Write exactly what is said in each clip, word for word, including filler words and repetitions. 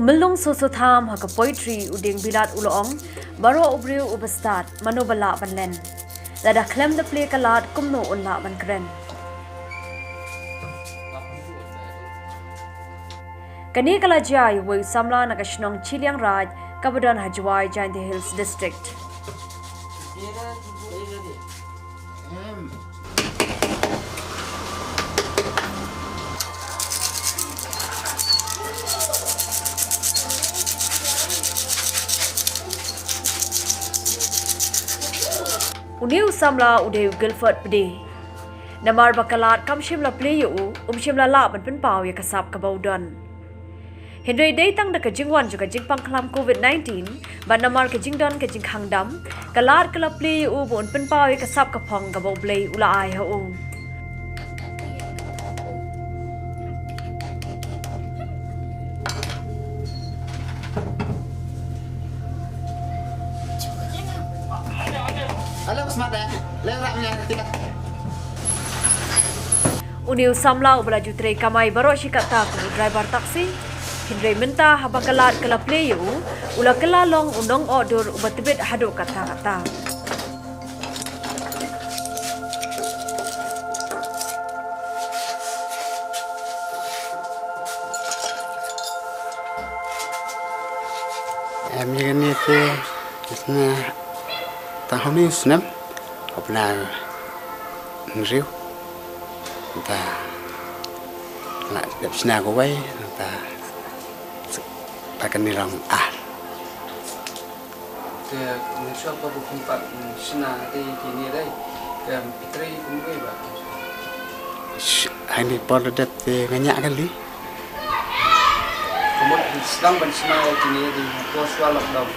Myllung Soso Tham ha ka poetry u Dieng Bilat u la ong, baroh u briew uba stad, mano ba lah ban len. Lada khlem da plie ka lad kumno un lah ban kren. Kane ka la jia ïa uwei u samla na ka shnong Chiliangraij kaba don ha Jowai, Jaintia Hills District. Une u samla u dei u Guilford Pde. Namar ba ka lad kam shym la plie ïa u, um shym la lah ban pynpaw ïa ka sap kaba u don. Hynrei dei tang da ka jingwan jong ka jingpang khlam covid nineteen, bad namar ka jingdon ka jingkhang dam, ka lad ka la plie ïa u ba un pynpaw ïa ka sap ka phong kaba U Blei u la ai ha u. Une u samla uba la ju trei kamai baroh shi katta kum u driver taxi. Hynrei mynta haba ka lad ka la plie ïa u, u la kylla long u nongohdur uba tbit haduh katta katta. Em, ïa kane te, ïa kane, tang hynriew snem, hapdeng hynriew, nangta, la dep shna kawei, nangta, ba kane long ar. Te mynshuwa ba phi pat shna te kine dei, te phi trei kumno ba? Sh-, hangne por dep te nga ñiah kali. Kumno phi sdang ban shna ïa kine dei por shuwa lockdown?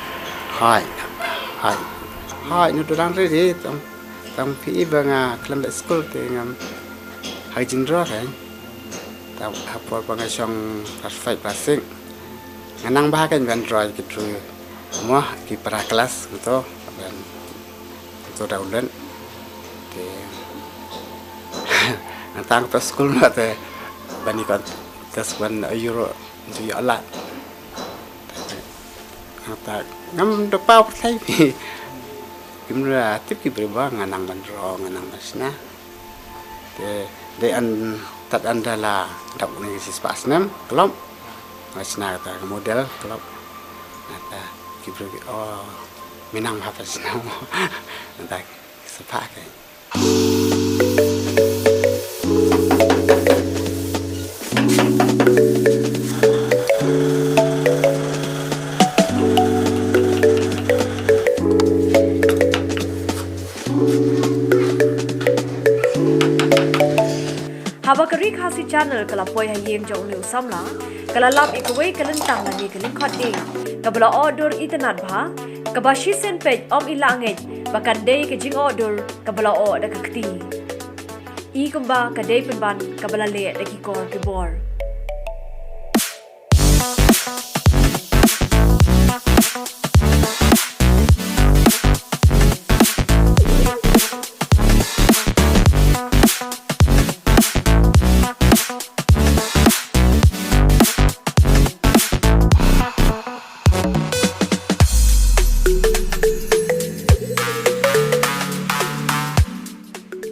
Hai, hai, hai, naduh dang re re, tang, tang phi i ba nga khlem leit skul te ngam ha ka jingdro kein. Tang ha por ba nga shong class five class six. Nga nang bha kein ban dro ïa ki tru. Mo ki para klas kumto, ban kumto da u leit. Te nangta kumto skul mo te ban ïa contest ban euro ju ïoh lad. Nangta ngam da paw pyrthei phi. Kim da tip ki briew ba nga nang ban dro, nga nang ban shna. Te dei an tad an da la dap ne shi spah snem klop. Nga shna kata ka model klop. Kata ki briew ki, oh, minang ha pa snem. Kata ki sepah ke. Haba ka Ri Khasi Channel ka la poi ha ïing jong une u samla, ka la lap ïa kawei ka lyntang lane ka lyngkhot dieng kaba la ohdur itynnad bha, kaba shisien peit ym i lah ngeit ba kan dei ka jingohdur kaba la oh da ka kti. I kumba ka dei pynban kaba la leh da ki kor ki bor.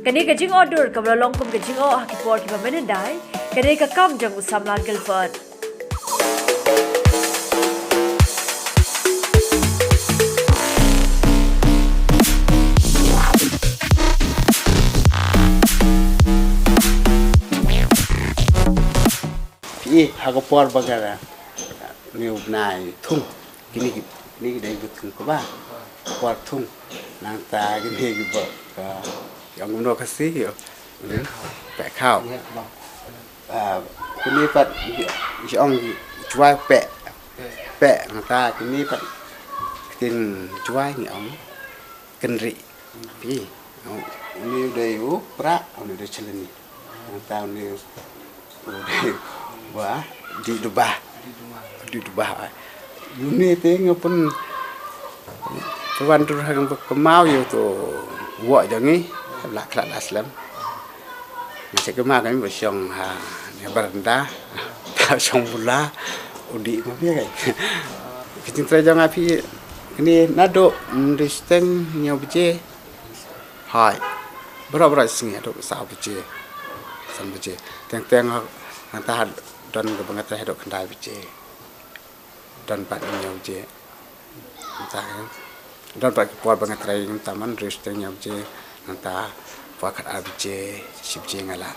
Kane ka jingohdur kaba la long kum ka jingoh ha ki por kiba mynhyndai, ka dei ka kam jong u samla Guilford. Phi i ha ka por ba ka, ne u bnai thung. Kine ki, kine ki dei ki thung kaba por thung. Nangta kine ki ba ka, ki ong kumno Khasi, ki ong peh khaw. Ah, kine pat ki ong juwai peh. Peh, nangta kine pat ktien juwai ngi ong kynriah. Phi, une u dei u prah, une u dei chalani. Nangta une u dei ba dih dubah. Dih dubah. Une te nga pyn, pynwan dur ha ka kynmaw ïa uto u wah jong ngi, la khlad la slem. Nga shu kynmaw ka ba shong ha ne baranda, ta shong bula. Udi ma phi kai. Ka jingtrei jong nga phi kane naduh hynriew shiteng hynñiew baje. Hai. Baroh baroh sngi haduh saw baje. San baje. Teng teng nangta don kaba nga trei haduh khyndai baje. Don pat hynñiew baje. Nangta don pat ki por ba nga trei nangta man hynriew shiteng hynñiew baje. Nangta por khatar baje, shi baje nga lah.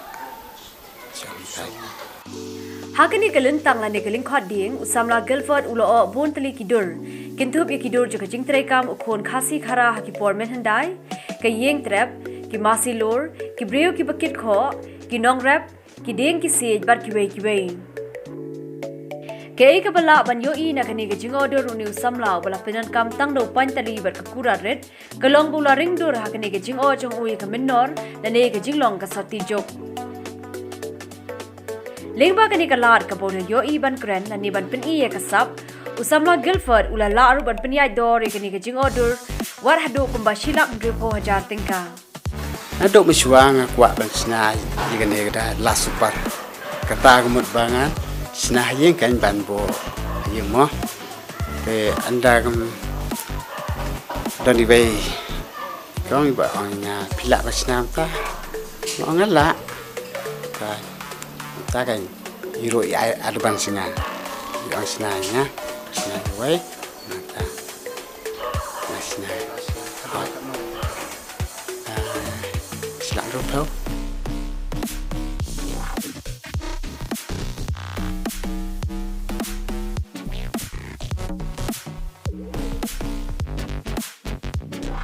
Sha nangta. Ha kane ka lyntang lane ka lyngkot dieng, u samla Guilford u la oh bun tylli ki dur. Kynthup ïa ki dur jong ka jingtrei kam u khun Khasi Khara ha ki por mynhyndai, ka ïing trep, ki masi lur, ki briew kiba kit khoh, ki nongrep, ki dieng ki siej bad kiwei kiwei. Kaei kaba lah ban ïohi na kane ka jingorder une u samla uba la pyndonkam tang da u paintalli bad ka kurar rit, ka long ba u la ring dur ha kane ka jingor jong u ïa ka mynnor lane ka jinglong ka sati juk. Lyngba kane ka lad kaba u la ïohi ban kren lane ban pyni ïa ka sap, u samla Guilford u la lah ruh ban pynïaid dor ïa kane ka jingorder wat haduh kumba shi lak hynriewphew hajar tyngka. Naduh mynshuwa nga kwah ban shna ïa kane ka da la super. Kata ka mut ba ngan shna ha ïing kan ban buh ha ïing mo. Te ynda kam don iwei i kong iba ong ïa nga phi lah ban shna mynta. Nga ong nga lah. Ka mynta kan i ruh i ai advance ïa nga. I ong shna ïa nga. Shna iwei. Mynta. Nga shna. Hoi. Ah, shi lak hynriewphew.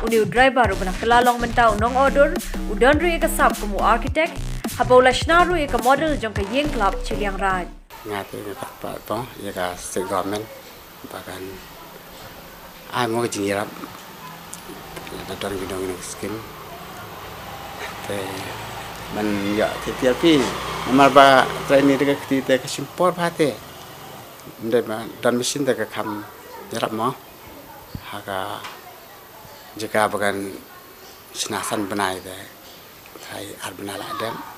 Une u driver uba la kylla long mynta u nongorder, u don ruh ïa ka sap kum u architect, haba u la shna ruh ïa ka model jong ka ïing club Chilliangraij. Nga te nga pat pat to ïa ka state government ba kan ai mo ka jingïarap. Ïa ka don ki don ki skim. Te ban ïa te T L P namar ba trei ni da ka kti te ka shim por bha te. Ym dei ba don machine te ka kham ïarap mo. Ha ka jaka ba kan shna san bnai te. Trai ar bnai la dep.